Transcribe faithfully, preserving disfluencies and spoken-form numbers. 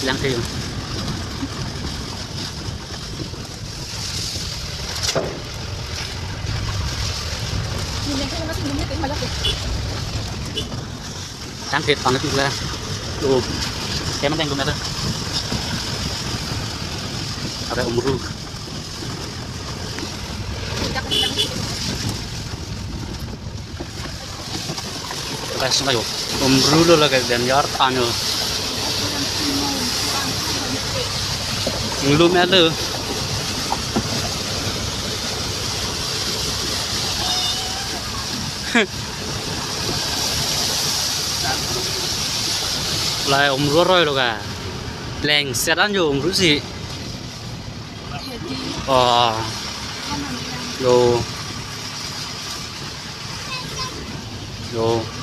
Lang kayo. Tang thit pang tu la. Oh. Kaya man tang tu na tu. Ada umru. Guys, ngayo. Umru lo lagi dan yar anu. Nglu melu. Lai umru roi lo ka. Leng seran jo umru si. Oh. Yo. Yo.